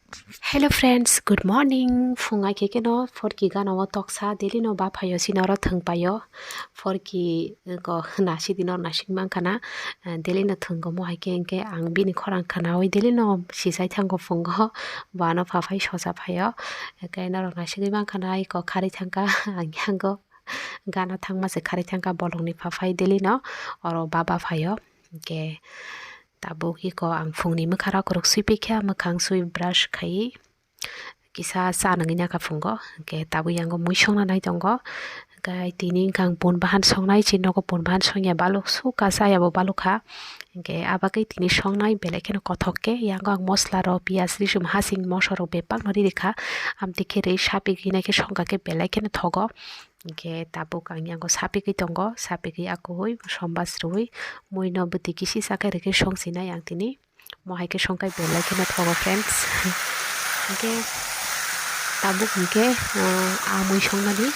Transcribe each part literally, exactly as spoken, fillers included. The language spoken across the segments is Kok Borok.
Hello friends, good morning. Phung ai khe keno phorki gana o toksa daily no ba phaio, sino oro thwng paio. Phorki ko nasi dino nasing mankha na, eh, daily no thwng mo hai khe, hwnkhe ang bini khorang khwnawi daily no sisai thango phungo, bo ano pha phai sosa phaio. Hwnkhe norok nasigwi mankha na, ai ko kharwi thangkha ang yango gana thangma se kharwi thangkha bolongni pha phai daily no oro baba phaio. Hwnkhe tabuk iko ang phungni mwkhang rok kwrwk swi pikha, mwkhang swi brush khai kisa cha nangwi naka phungo. Hwnkhe tabuk yango mui songna nai tongo. Hwnkhe tini wngkha ang pun bahan songnai, chini nogo pun bahan songya baluk sukha, chaya bo balukha. Hwnkhe abagwi tini songnai belai kheno kothok khe, yango ang mosla rok, piyaj, risum, hasing, moso rok bebak no ri rikha. Amtwi khe rwi sapigwi nai khe songkha khe belai kheno thogo. Hwnkhe tabuk ang yango sapigwi tongo, sapigwi akui somba srwi mui no bwtwi kisi sa khe rikhe songsinai ang tini. Mo hai khe songkhai belai kheno thogo, friends. Hwnkhe tabuk hwnkhe, ah, a mui songmani,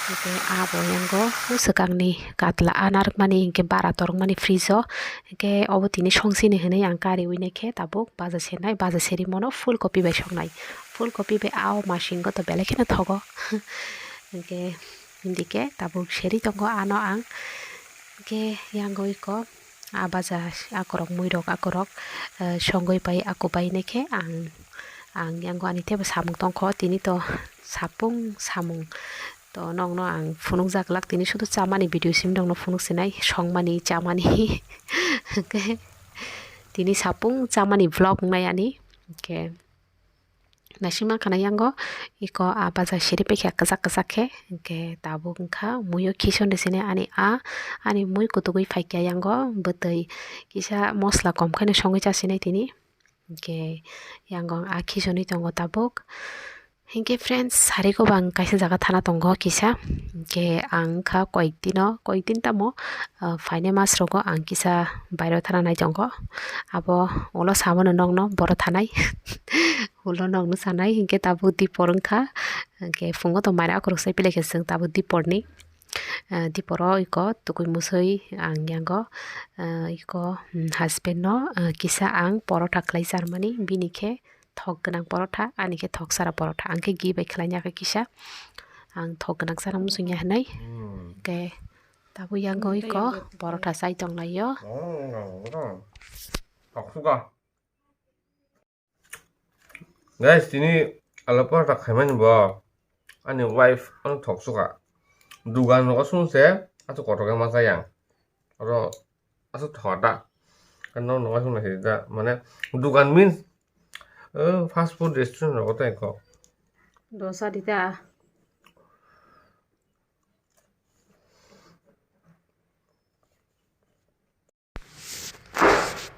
hwnkhe abo yango swkangni katla a narwkmani, hwnkhe bara torokmani fridge o, hwnkhe obo tini songsini hwnwi ang kariwi naikhe tabuk baja sernai, baja serwi mano full copy bai songnai, full copy bai a o masingo to belai kheno thogo. Hwnkhe hindike tabuk serwi tongo ano ang, hwnkhe yango iko. A baja akorok muirok akorok, eh, songwi pai ako bai nai khe ang, ang yango ani teibo samung tongkho, tini to sapung samung to nokno ang phunukjak glak, tini sudu chamani video simi nokno phunuk sinai, songmani chamani. Hwnkhe tini sapung chamani vlog wngnai ani, hwnkhe. Naisingma khana yango iko a baja siri paikha kwchak kwchak khe, hwnkhe tabuk wngkha muiyo khison de sini ani a, ani mui kutugwi phaikha yango bwtwi kisa mosla kom khe songwi chasinai tini, hwnkhe yango ang a khisonwi tongo tabuk. Hwnkhe friends, sari kobo ang kaisa jaga thana tongo kisa, hwnkhe ang wngkha koyekdino, koyekdin tamo, ah, phainai mas rogo ang kisa bairo thana nai tongo, abo ulo sabono nokno boro thanai. Ulo nokno sanai, hwnkhe tabuk dipor wngkha. Hwnkhe phungo tong mairok akorok sai pilai khe chwng tabuk diporni. Ah, diporo iko tukui musui ang yango, ah, iko, hmm, husband no, ah, kisa ang porotha khlai charmani, bini khe thok gwnang porotha, ani khe thok sara porotha. Ang khe ghee bai khlaina khe kisa ang thok gwnang chana muchungya hinwi. Hwnkhe tabuk yango iko porotha chai tonglaio. Thok suka. Guys, tini alu porotha khaimani bo ani wife ano thok suka. Dugan rogo sung se achu kotor khe ma chayang. Oro achu thok da. Ano no sung na da mane dugan means, uh, fast food restaurant rogo tai ko. Dosa dita.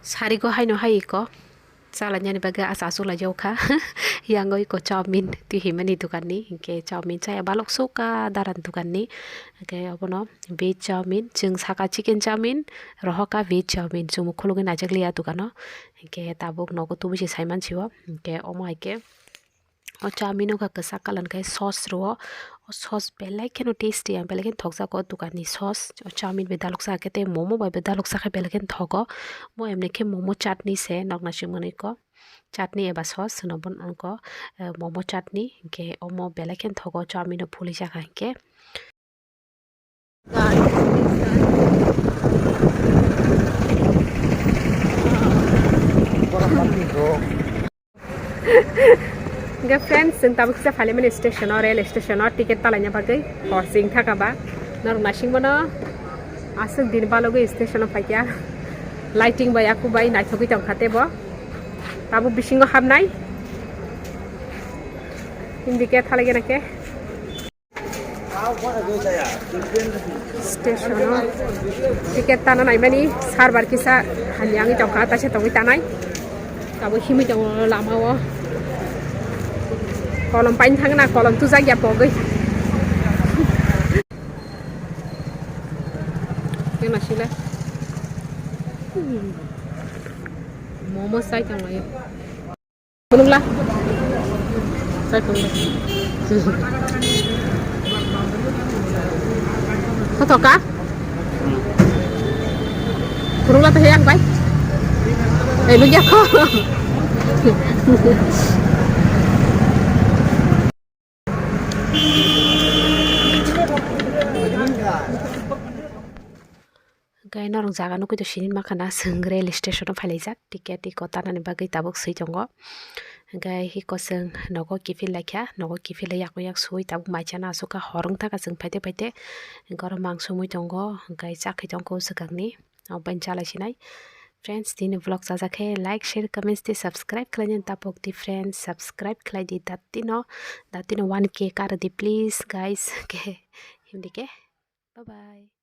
Sari go haino hai iko. Chalainani bagwi asa asuk lai jao kha. Yango iko chowmin twi himani dukanni. Hinkhe chowmin chaya balok suka daran dukanni. Hinkhe obono veg chowmin, chwng saka chicken chowmin, rohoka veg chowmin. Chwngbo khulugwi naijakliya dukano. Hinkhe tabuk nogo tubui se saiman sio. Hinkhe omo hai khe O chowmin wngkha kwchak colour khe sauce rwo. O sauce belai kheno tasty, ang belai kheno thokjak o dukanni sauce. O chowmin bai dalukjak khe tei momo bai bo dalukjak khe belai kheno thogo. Mo emni khe momo chutney se nokna simi nai ko. Chutney eba sauce hwno bono wngko, eh, momo chutney. Hinkhe omo belai kheno thogo chowmin o phulijak kha hinkhe. Hingke friends, chwng tabuk kisa phaimani station o, rail station o ticket talaina bagwi hor chwng thaka ba. Norok naising mano aswk din balogwi station o phaikha. Lighting bai aku bai naithogwi tongkha tebo. Tabuk bisingo habnai. Hindi khe thalaigena khe. Station o ticket tana naimani server kisa hamya wngwi tongkha, taisa tongwi tanai. Tabuk himwi tongo lama o. Kolom paina thangna, kolom tujak ya pogwi. Tei masile. Hmm. Momo sai tonglaio. Phunukla. Sai phunukla. Kotoka? Phunukla to heyang bai. Eh, nugya ko. Hwnkhe norok jaga nugwi to sini mankha na, chwng rail station o phailaijak, ticket iko tanani bagwi tabuk swi tongo. Hwnkhe hiko chwng nogo kiphil laikha, nogo kiphil yak yak sui tabuk mai chana asukha, hor wngthaka chwng phaite phaite. Hwnkhe oro mangso wngwi tongo, hwnkhe chakhi tongkho swkangni, obo bai chalai sinai. Friends, tini vlog chajak khe like, share, comments tei subscribe khlaina tapok di friends, subscribe khlai di datino, datino one K kar di please guys. Hwnkhe himdi khe, bye bye.